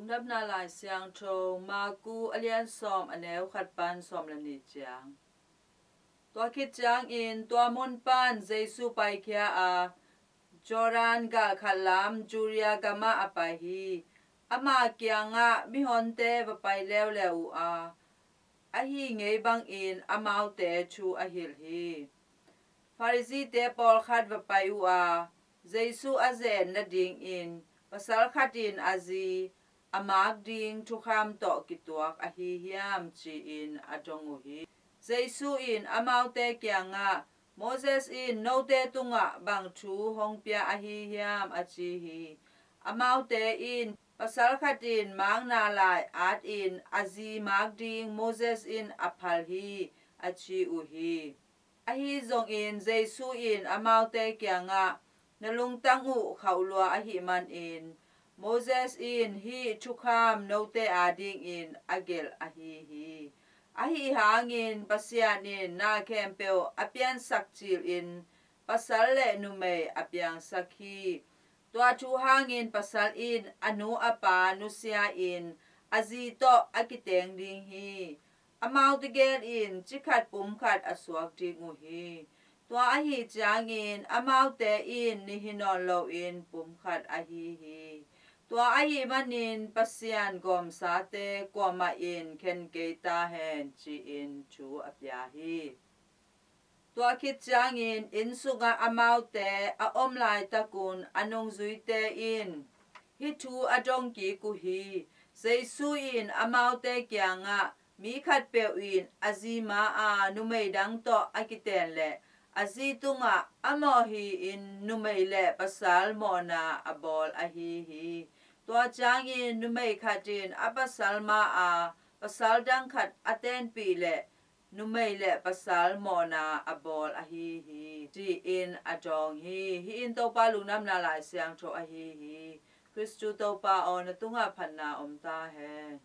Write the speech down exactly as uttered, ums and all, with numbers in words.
Lungdamna Lai Siangtho, Marku a lian sawm, a neu khat pan sawm le nih ciang. Tua khit ciangin tua mun pan Jesu paikhia a, Jordan gal khat lam Judea gamah a pai hi. Ama kiangah mihonte va pai leuleu uh a, ahi ngei bangin amaute thu a hilh hi. Pharisee-te pawlkhat va pai uh a, Jesu a zen nadingin, pasal khat in a zi a mak ding thukham tawh kituak ahi hiam, ci-in a dong uh hi. Jesu in amaute kiangah, Moses in note tungah bang thu hong pia ahi hiam, a ci hi. Amaute in, pasal khat in makna lai atin a zi mak ding Moses in a phal hi, a ci uh hi. Ahi zongin Jesu in amaute kiangah, na lungtang uh khauh lua ahih manin Moses in hih thukham note adingin a gelh ahi hi. Ahi hangin Pasian in na khempeuh a piansak cilin pasal le numei a piangsak hi. Tua thu hangin pasal in a nu a pa nusia-in a zi tawh a kiteng ding hi. Amaute gelin cikhat pumkhat a suak ding uh hi. Tua ahi ciangin amaute in nihi nawn loin pumkhat ahi hi. Tua ahih manin Pasian gawmsate kuamah in khen kei ta hen, ci-in thu a pia hi. Tua khit ciangin inn sungah amaute a om laitakun a nungzuite in hih thu a dong kik uh hi. Jesu in amaute kiangah, mi khatpeuh in a zi ma-a numei dang tawh a kiten leh a zi tungah a mawh hi-in numei le pasal mawhna a bawl ahi hi. Tua ciangin numei khat in a pasal ma-a pasal dang khat a tenpih leh numei le pasal mawhna a bawl ahi hi, ci-in a dawng hi. Hih in Topa Lungdamna Lai Siangtho ahi hi. Khristu Topa aw, na tungah phatna om ta hen.